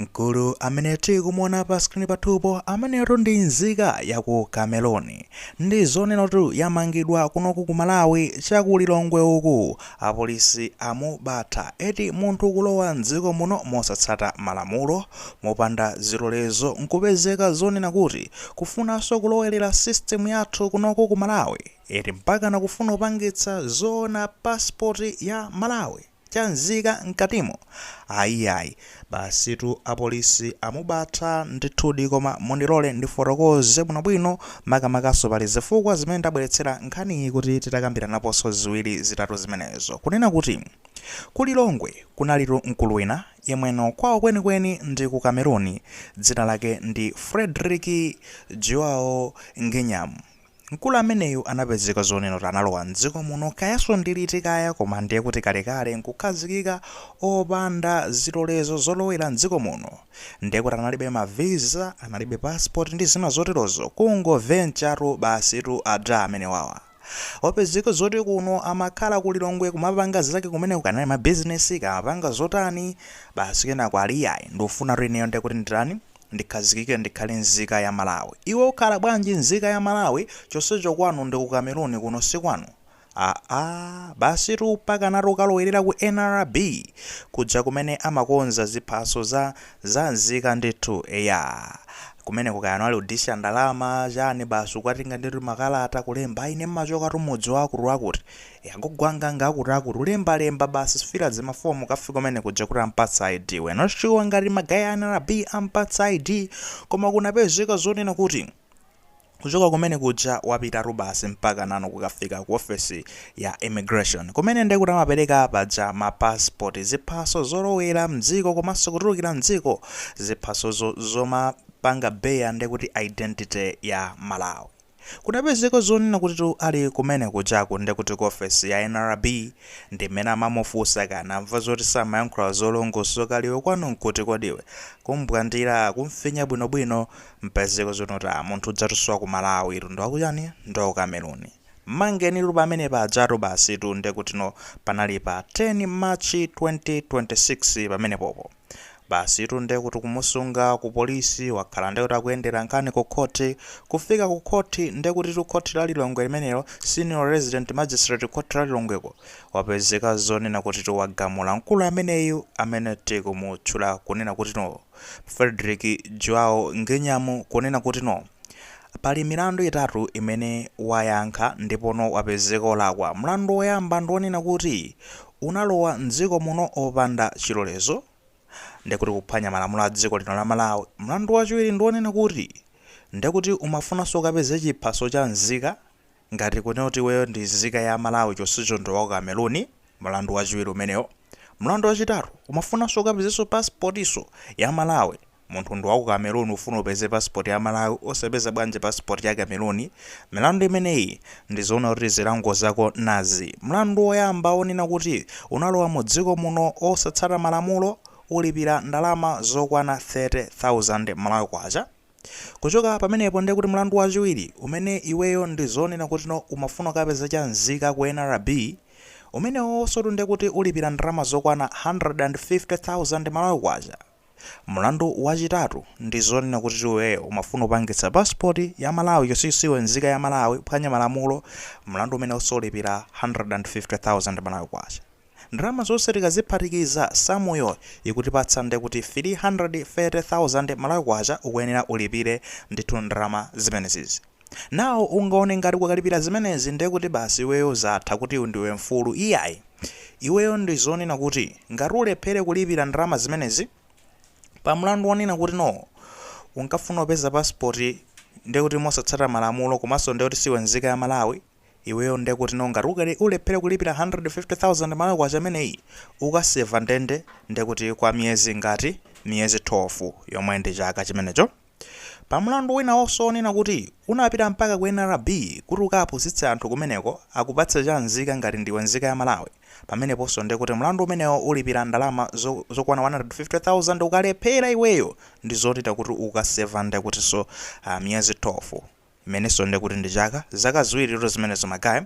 Mkulu amene tikumuona pa screen pathupo ameneyotu ndi nzika yaku Cameroon. Ndi zonenatu yamangidwa kunoku ku Malawi chaku Lilongwe uku. Apolisi amubatha eti munthu kulowa mdziko muno mosatsata malamulo, mopanda zilolezo nkupezeka zonena kuti kufunanso kulowelera system yathu kunoku ku Malawi eti mpakana kufuna kupangitsa zoona passport ya Malawi cha nzika mkatimo ayi ayi basitu apolisi amubatha ndithudi. Koma mundilole ndifotokoze bwinobwino, makamakaso pali zifukwa zimene ndabweretsera nkhaniyi kuti titakambiranaponso ziwiri zitatu zimenezo. Kunena kuti ku Lilongwe kunalitu mkulu wina yemweno kwawo kwenikweni ndi ku Cameroon, dzina lake ndi Frederick Joao Ngenyam. Mkulu ameneyu anapezeka zonena kuti analowa mdziko muno kayaso ndi liti kaya, koma ndiye kuti kalekale, nkukhazikika opanda zilolezo zolowera mdziko muno. Ndiye kuti analibe ma visa, analibe passport ndi zina zoterozo, kungovenchatu basitu adra amene wawa. Wapezeka zoti kuno amakhala ku Lilongwe kumapanga zake kumeneko, kanali ma business kamapanga zotani basi. Kenako ali, "Yayi, ndikufuna ineyo ndiye kuti nditani, ndikhazikike, ndikhale nzika ya Malawi." Iwe ukhala bwanji nzika ya Malawi chonsecho kwanu ndi ku Cameroon, kuno si kwanu? Aa, basitu pakanatu ukalowerera ku NRB kuja kumene amakonza ziphaso za nzika ndithu. Eya, kumene kukayano ali udisha ndalama chani, basi ukatenga ndithu makalata kulemba, "Ine mmachokatu mudzi wakuti wakuti, akugwanganga akuti akuti," ulembalemba basi, sifira zimafomu, kafika kumene kuja kuti ampatsa ID. We're not sure ngati ma guy a NRB ampatsa ID, koma kunapezeka zonena kuti kuchoka kumene kuja wapitatu basi mpaka nano kukafika ku ofesi ya immigration, kumene ndi kuti amapereka paja ma passport, ziphaso zolowera mdziko komanso kutulukira mdziko, ziphaso zomapanga beya ndi kuti identity ya Malawi. Kunapezeka zonena kuti ali kumene kujaku, ndi kuti ku ofesi ya NRB, ndi mmene amamufunsa kana amva zoti samayankhula zolongosoka, "Liwe kwanu nkuti kodiwe?" Kumbwandira, kumfinya bwinobwino, mpezeko zonoti munthu udzatusowa ku Malawi tu, ndiwakuyani, ndiwaku Cameroon. Mangenitu pamene pajatu basitu. Ndekutino panali pa 10 March 2026 pamenepopo basitu, ndekuti kumusunga ku polisi, wakhala ndekuti akuyendera nkhani ku khoti. Kufika ku khoti, ndekuti tu khoti la Lilongwe limenelo, Senior Resident Magistrate, khoti la Lilongweko, wapezeka zonena kuti tiwagamula mkulu ameneyu amene tikumutchula kunena kuti no Frederick Joao Ngenyamu, kunena kuti no pali milandu itatu imene wayankha ndipono wapezeka olakwa. Mlandu woyamba ndionena kuti unalowa mdziko muno opanda chilolezo, ndekuti kuphwanya malamulo a dziko lino la Malawi. Mlandu wachiwiri ndionena kuti ndekuti umafunanso ukapeze chiphaso cha nzika ngati kunena kuti iweyo ndi nzika ya Malawi chonsecho ndi wa ku Cameroon, mlandu wachiwiri umenewo. Mlandu wachitatu, umafunanso ukapezenso pasipotiso ya Malawi. Munthu ndi waku Cameroon, ufuna upeze passport ya Malawi, osapeza bwanji passport ya Cameroon? Milandu imeneyi ndizoona kuti zilango zako nazi. Mlandu woyamba wonena kuti unalowa mu dziko muno osatsata malamulo, ulipira ndalama zokwana 30,000 Malawi kwacha. Kuchoka pamenepo, ndiye kuti mlandu wachiwiri umene iweyo ndizonena kuti no umafuna ukapeza cha nzika ku NRB, umenewonso ndiye kuti ulipira ndalama zokwana 150,000 Malawi kwacha. Mlandu wachitatu ndizonena kuti iweyo umafuna upangitsa passport ya Malawi chonsecho nzika ya Malawi, phwanya malamulo, mlandu umene usolipira 150,000 Malawi kwacha. Ndalama zonse tikaziphatikiza, samuyo ikutipatsa ndekuti 330,000 Malawi kwacha ukuyenera ulipire ndithu ndalama zimenezizi. Nawo ungaone ngati kukalipira zimenezi ndekuti basi iweyo zatha, kuti ndiwe mfulu. Iyayi, iweyo ndizonena kuti ngati ulephere kulipira ndalama zimenezi pa mlandu wonena kuti no unkafuna upeza passport ndekuti mosatsata malamulo, komanso ndekuti siwe nzika ya Malawi, iweyo ndekuti no ngati ulephere kulipira 150,000 Malawi kwacha ameneyi, ukaseva ndende ndekuti kwa miyezi ngati miyezi 12, yomwe ndi chaka chimenecho. Pa mlandu wina wonso wonena kuti unapita mpaka ku NRB kuti ukapusitse anthu kumeneko akupatse cha nzika ngati ndiwe nzika ya Malawi, pameneponso ndekuti mlandu umenewo ulipira ndalama zokwana 150,000. Ukalephera iweyo, ndi zotita kuti ukaseva ndekutinso miyezi 12, imenenso ndekuti ndi chaka, zaka 2 to zimenezo ma guy.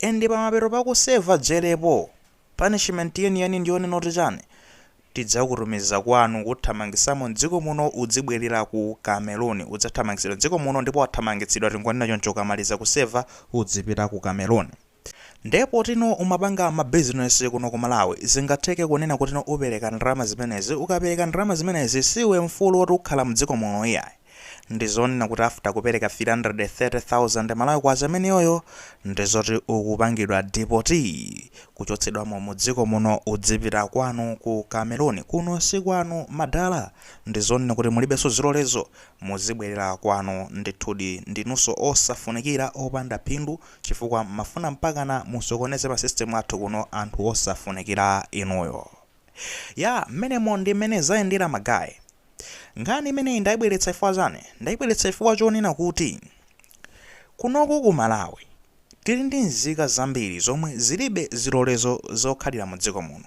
And pamapeto pakuseva jelepo, punishment yeniyeni ndiyonena kuti chani? Tidzakutumiza kwanu, kuthamangisamo mdziko muno, udzibwerera ku Cameroon. Udzathamangitsidwa mdziko muno ndipo wathamangitsidwa, tingonena choncho. Ukamaliza kuseva udzipita ku Cameroon. Ndipo tino umapanga mabizinesi kuno ku Malawi, zingatheke kunena kuti no, upereka ndalama zimenezi. Ukapereka ndalama zimenezi, siwe mfulu woti ukhala mdziko muno iyayi. Ndizonena kuti after kupereka 330,000 Malawi kwacha ameneyoyo, ndizoti ukupangidwa deport, kuchotsedwamo mu dziko muno, udzipita kwanu ku Cameroon. Kuno si kwanu, madala. Ndizonena kuti mulibenso zilolezo, muzibwerera kwanu. Ndithudi ndinunso osafunikira, opanda phindu, chifukwa mafuna mpakana musokoneze ma system athu kuno, anthu osafunikira inuyo. Ya, mmenemo ndi mmene zayendera, ma guys. Nkhani imeneyi ndayibweretsa chifukwa chani? Ndayibweretsa chifukwa chonena kuti kunoku ku Malawi tili ndi nzika zambiri zomwe zilibe zilolezo zokhalira mu dziko muno.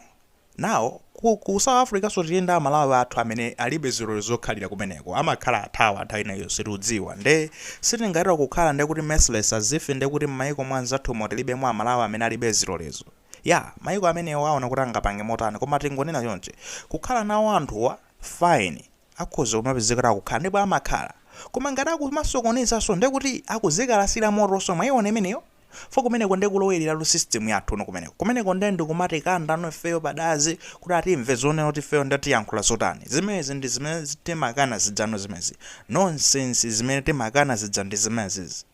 Nawo ku South Africa so tili ndi Amalawi athu amene alibe zilolezo zokhalira kumeneko, amakhala athawa nthawi ineyo, situdziwa. Nde sitingatero kukhala nde kuti merciless, azife nde kuti m'mayiko mwa anzathumo tilibemo Amalawi amene alibe zilolezo. Ya, mayiko amenewo aona kuti angapange motani, koma tingonena chonchi, kukhala nawo anthuwa, fine, akhoza kumapezeka akukhala ndipo amakhala, koma ngati akumasokonezanso, nde kuti akuzikalasira motonso. Mwayiona imeneyo fo? Kumeneko nde kulowereratu system yathu no kumeneko. Kumeneko nde ndikumatikanda no ifeyo padazi kuti atimve zonena kuti ifeyo ndatiyankhula zotani. Zimenezi ndi zimene timakana zijano, zimenezi nonsense zimene timakana zija ndi zimenezi.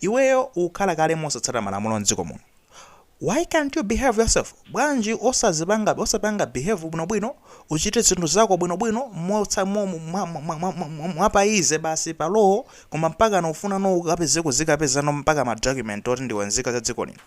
Iweyo ukhala kale mosatsata malamulo mdziko muno, why can't you behave yourself? Bwanji osazipanga, osapanga behave bwinobwino, uchite zinthu zako bwinobwino mwapaize basi palowo, koma mpaka nofuna no ukapeze kuzikapezano mpaka ma document oti ndiwe nzika za dziko lino?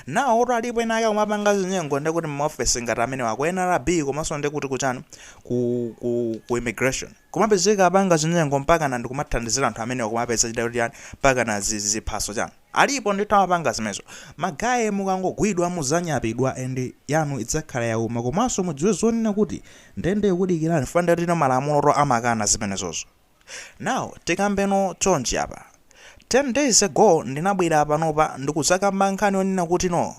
Nawo to alipo ena ake kumapanga zinyengo, ndekuti m'maofesi ngati amene ku NRB, komanso ndekuti kuchani, ku immigration, kumapezeka apanga zinyengo mpaka na ndikumathandizira anthu amene kumapeza chida kuti yani, mpaka na ziphaso chani. Alipo ndithu amapanga zimenezo. Ma guys, mukangogwidwa muzanyapidwa and yanu idzakhala yauma, komanso mudziwe zonena kuti ndende ikudikirani. Fanda tino malamulo to amakana zimenezozo. Now tikambeno chonchi apa, 10 days ago ndinabwera panopa ndikuzakamba nkhani yonena kuti no,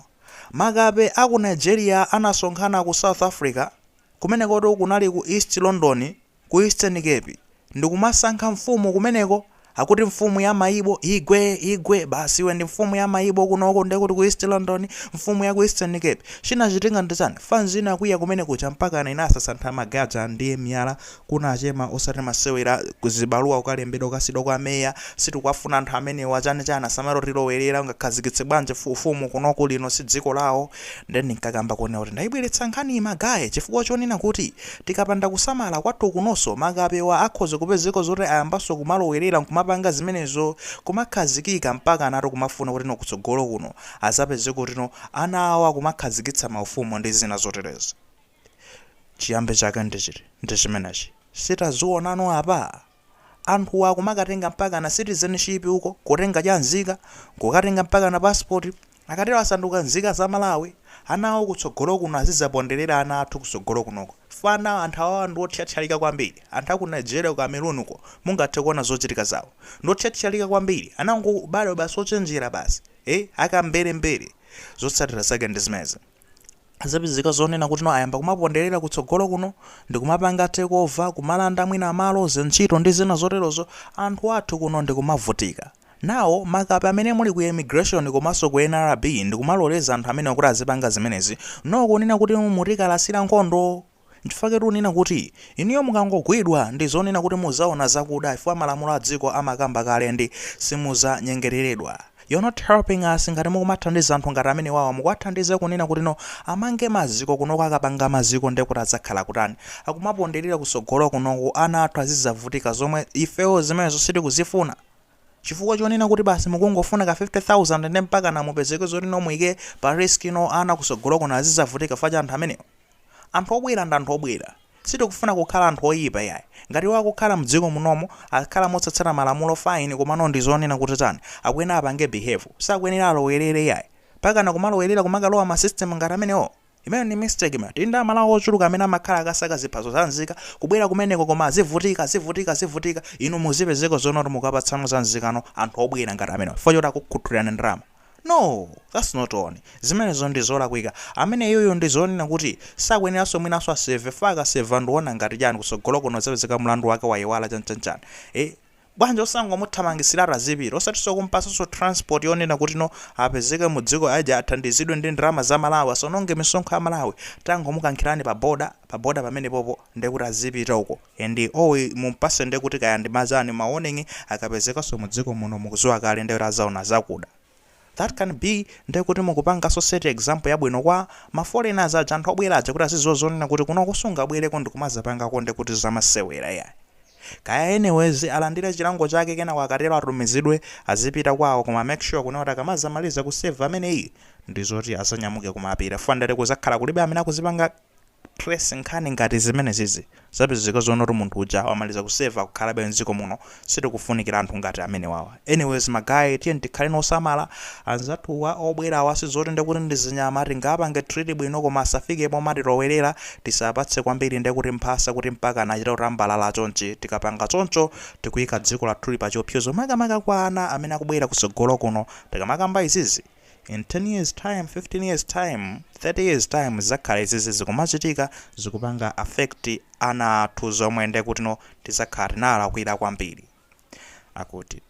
makape aku Nigeria anasonkhana ku South Africa, kumenekoto kunali ku East London, ku Eastern Cape, ndikumasankha mfumu kumeneko. Akuti mfumu ya Maibo igwe, igwe basi, iwe ndi mfumu ya Maibo kunoko, ndekuti ku East London, mfumu ya ku Eastern Cape. Chinachitika ndi chani? Fans inakwiya kumene kucha mpaka inasasantha magaja ndiye miyala kunachema, osati masewera. Kuzibaluwa kukalembedwa, kukasidwa kwa meya, sitikwafuna anthu amenewa, chani chani, asamalotilowerera, ungakhazikitse bwanji ufumu kunoku, lino si dziko lawo. Then ndinkakamba kuonera kuti ndayibweretsa nkhani, ma guys, chifukwa chonena kuti tikapanda kusamala, kwathu kunonso makapewa akhoza kupezeka zoti ayambanso kumalowerera, nkumapanga zimenezo, kumakhazikika mpaka anato kumafuna kuti no, kutsogolo kuno azapeze kuti no, ana awo akumakhazikitsa maufumu ndi zina zoterezi. Chiyambi chake ndichiti? Ndi chimenechi. Sitazionano apa anthu akumakatenga mpaka na citizenship uko, kutenga cha nzika, kukatenga mpaka na passport, akatero asanduka nzika za Malawi. Ana awo kutsogolo kuno azidzaponderera ana athu kutsogolo kunoko. Fana anthu awawa ndi othyathyalika kwambiri. Anthu aku Nigeria, ku Cameroon uko, mungathe kuona zochitika zawo, ndi othyathyalika kwambiri, anangobadwa basi ochenjera basi, akamberembere. Zotsatira zake ndi zimezi, zapezeka zonena kuti no, ayamba kumaponderera kutsogolo kuno ndikumapanga take over, kumalanda mwina malo, zintchito ndi zina zoterozo. Anthu athu kuno ndikumavutika nawo. Makape amene muli ku immigration komanso ku NRB ndikumaloleza anthu amene kuti azipanga zimenezi, no, kunena kuti mutikalasira nkhondo. Nchifukwa tunena kuti inuyo mukangogwidwa, ndi zonena kuti muzaona zakuda, chifukwa malamulo a dziko amakamba kale ndi simuzanyengereredwa. You're not helping us ngati mukumathandiza anthu ngati amene wawa. Mukuwathandiza kunena kuti no, amange maziko kunoko. Akapanga maziko, ndekuti adzakhala kutani? Akumaponderera kutsogolo kunoko, ana athu azidzavutika, zomwe ifewo zimenezo sitikuzifuna, chifukwa chonena kuti basi mukungofuna ka 50,000, ndi mpaka na mupezeke zoti no, muyike pa risk ino ana kutsogolo kuno azidzavutika fa cha anthu amenewo. Anthu obwera ndi anthu obwera, sitikufuna kukhala anthu oyipa yayi. Ngati iwo akukhala mdziko munomo, akhala motsatsata malamulo, fine, komano ndi zonena kuti tani, akuyenera apange behave, sakuyenera alowerere yayi, pakana kumalowerera, kumakalowa ma system ngati amenewo. Imene ndi mistake imene tili ndi Amalawi ochuluka amene amakhala akasaka ziphaso za nzika kubwera kumeneko, koma azivutika, azivutika, azivutika. Inu muzipezeka zoona kuti mukapatsano za nzikano anthu obwera ngati amenewo chifukwa choti akukhuthulirani ndalama. No, that's not on. Zimenezo ndi zolakwika. Amene iyoyo ndi zonena kuti sakuyeneranso mwinanso aseve fa akaseva ndiona ngati chani kutsogolo kuno zapezeka mlandu wake wayiwala chanchanchani. Bwanji osangomuthamangisiratu azipita, osatinso kumpasanso transport yonena kuti no, apezeke mu dziko aja, athandizidwe ndi ndalama za Malawi, asaononge misonkho ya Malawi. Tangomukankhirani pa boda, pa boda pamene popo ndekuti azipita uko, and owe mumpase ndekuti kaya ndi mazani ma warning. Akapezekanso mu dziko muno, mukuziwa kale, ndekuti azaona zakuda. That can be ndekuti mukupanganso set example yabwino kwa ma foreigners aja, anthu obwera aja, kuti aziziwa zonena kuti kuno kusungabwereko ndikumazapangako ndekuti zamasewera yayi. Kaya, anyways, alandire chilango chake, kenako akatero atumizidwe azipita kwawo. Koma make sure kuna kuti akamazamaliza kuseva ameneyi, ndizoti azanyamuke kumapita fandere kuzakhala kulibe amene akuzipanga trace nkhani ngati zimene zizi. Zapezeka zoona kuti munthu uja wamaliza kuseva, kukhalabe mdziko muno. Sitikufunikira anthu ngati amene wawa. Anyways, ma guys, tiye tikhale nosamala. Anzathuwa obwerawa sizoti ndekuti ndi zinyama, tingapange treat bwino, koma asafike pomatilowerera. Tisapatse kwambiri ndekuti mphasa kuti mpaka anachita kutambalala chonchi. Tikapanga choncho, tikuyika dziko lathuli pa chiopsezo, makamaka kwa ana amene akubwera kutsogolo kuno. Tikamakamba izizi, in 10 years time, 15 years time, 30 years time, zakhala izizi zikumachitika, zikupanga affect ana athu, zomwe ndekuti no, tizakhala tinalakwira kwambiri. Akuti